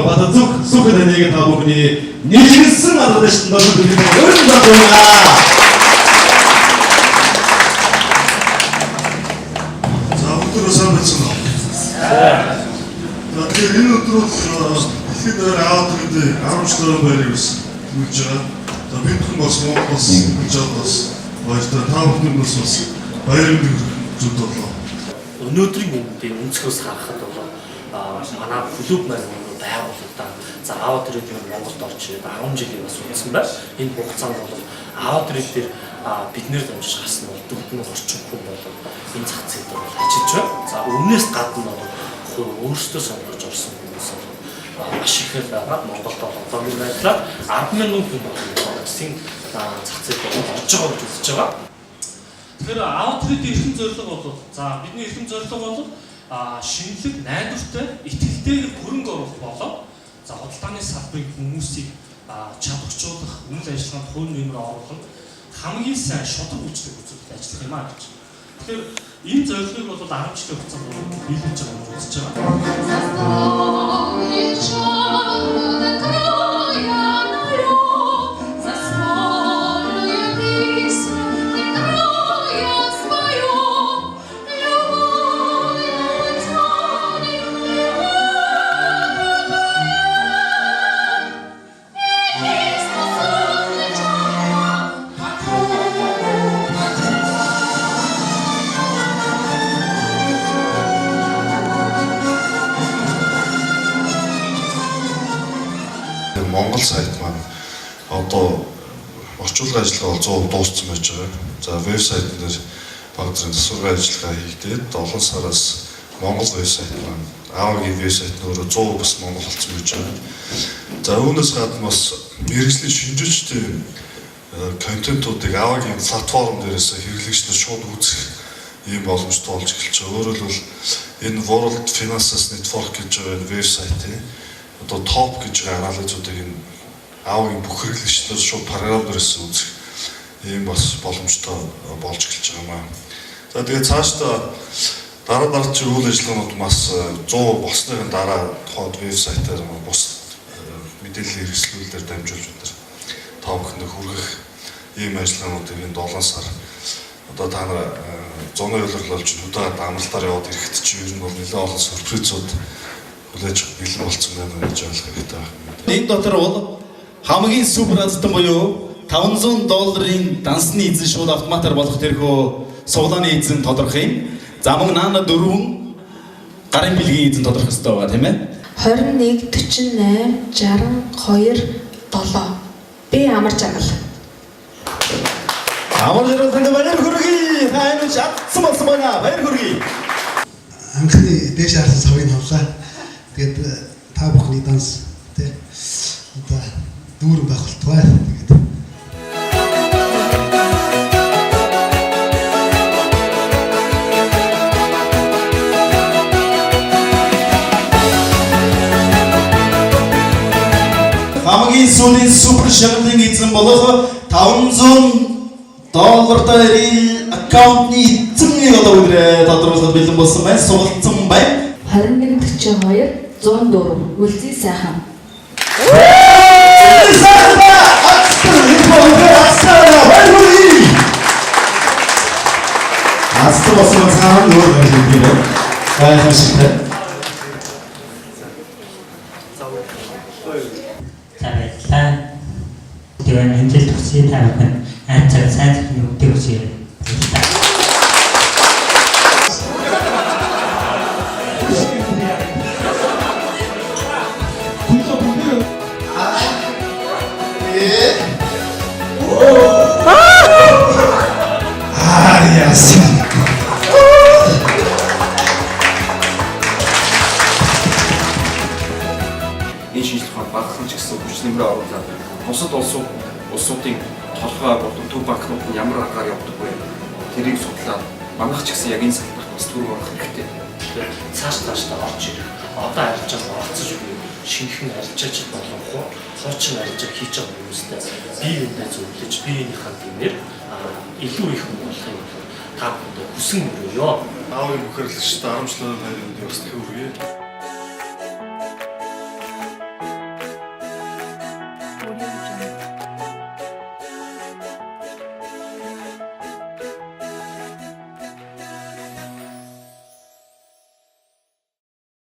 Бата зүг сүх таныг та бүхний нийлсэн алдаашд дөрөв өрн байна. За өдөр сайн байцгаана уу? За тэгэхээр энэ өдөр бол дэлхийд дээр аавд гэдэг 10 байрыг бас түлж байгаа. За бид бүхэн бас Монгол бас түлж байгаа бас баяртай. Та бүхний бас бас баяр хүргэх зүйл боллоо. Өнөөдрийн үндэ өнцгөөс харахад бол манай клуб маань өнөө байгуулагдаад за AvaTrade ер нь Монголд орж ирээд 10 жилийн бас үлдсэн байна. Энэ хугацаанд бол AvaTrade дээр биднэр дамжиж гарсан бол 4,000 орчим хүн бол энэ зах зээл дээр бол ажиллаж байна. За өмнөөс гадна бол өөрсдөө сонгож орсон хүмүүс бол маш ихээр байгаа. Монголд бол одоогийн байдлаар 10,000 хүн бол Форекс-ийн зах зээл дээр орж байгаа гэж үзэж байгаа. Тэгэхээр AvaTrade эрхэм зорилго бол за бидний эрхэм зорилго бол шинэлэг, найдвартай, итгэлтэйгээр хөрөнгө оруулалт болоод за худалдааны салбарыг хүмүүсийг чадварчуулах, үйл ажиллагаанд хувь нэмэр оруулах хамгийн сайн шударга үйлчлэг үзүүлэлт ажиллах юм а гэж. Тэгэхээр энэ зорилгыг бол 10 жилийн хугацаанд биелүүлж байгаа гэж үзэж байгаа. Монгол сайт маань одоо орчуулгын ажиллагаа бол 100% дууссан байж байгаа. За вебсайтн дээр баг зэрэг засваргын ажиллагаа хийгдээд 7 сараас Монгол вебсайт маань АВА-гийн вебсайт нь өөрөө 100% бас монгол болсон байж байгаа. За үүнээс гадна бас мэргэжлийн шинжээчдийн контентуудыг АВА-гийн платформ дээрээс хэрэглэгч нар шууд үзэх ийм боломжтой болж эхэлж байгаа. Өөрөөр хэлбэл энэ World Finances Network гэж байгаа энэ вебсайтын одоо топ гэж байгаа анализуудыг энэ АВА-гийн бүх хэрэглэгчдээр шууд програм дээрээс үзэх ийм бас боломжтой болж эхэлж байгаа юм аа. За тэгээ цаашдаа дараа дараагийн үйл ажиллагаанууд бас 100 болсныхын дараа тухайн вебсайтаар бус мэдээллийн хэрэгслүүлэлээр дамжуулж бид нар та бүхэнд хүргэх ийм ажиллагаануудыг энэ 7 сар одоо та нар зуны улирал болж хөдөө амралтаар яваад ирэхэд чи ер нь бол нэлээд олон сюрпризууд хүлээж бэлэн болсон байна гэж ойлгох хэрэгтэй байна. Энэ дотор бол хамгийн супер азтан буюу 500 долларын дансны эзэн шууд автоматар болох тэрхүү суглааны эзэн тодорхой юм. За мөн наана дөрвөн гарын бэлгийн эзэн тодорхой ёстой байгаа тийм ээ. 21 48 62 7. Би амар жаргал. Амар жаргал танд баяр хүргэе. Та энэ чадсан болсон байна. Баяр хүргэе. Анхны дээш харсан савыг авлаа. Тэгээд та бүхний данс тий одоо дүүрэн байх болтугай. Тэгээд Хамгийн сүүлийн супер шагналын эзэн болох 500 доллартай real аккаунтны эзэнний одоо өдрөө тодруулахад бэлэн болсон байна. Сугалцсан байна. 21 42 104. Үлзий сайхан. Азтай болсон цаана өөр юм шиг тийм ээ. Гайхамшигтай. За баярлалаа. Тэгээ амжилт хүсье та бүхэн. Ан цаг сайн сайхны үдээ хүсье. Баярлалаа. Яасан. Энэ шинжлэх ухаанд багахан ч гэсэн хүч нэмрээ оруулаад бусад улсуудын толгой болон төв банкнууд нь ямар аргаар явдаг вэ? Тэрийг судлаад манайх ч гэсэн яг энэ салбарт бас түрүү орох хэрэгтэй. Тэгэхээр цааш цаашдаа орж ирэх. Одоо арилжаанд оролцож буй шинэхэн арилжаач болон хуучин арилжаа хийж байгаа хүмүүстэй бие биендээ зөвлөж, бие биенийхээ дэмээр илүү их хүн болох юм бол та бүхэндээ хүсэн өрөөё. АВА-гийн бүх хэрэглэгчдэд 10 жилийн байрны бас дахин хүргэе.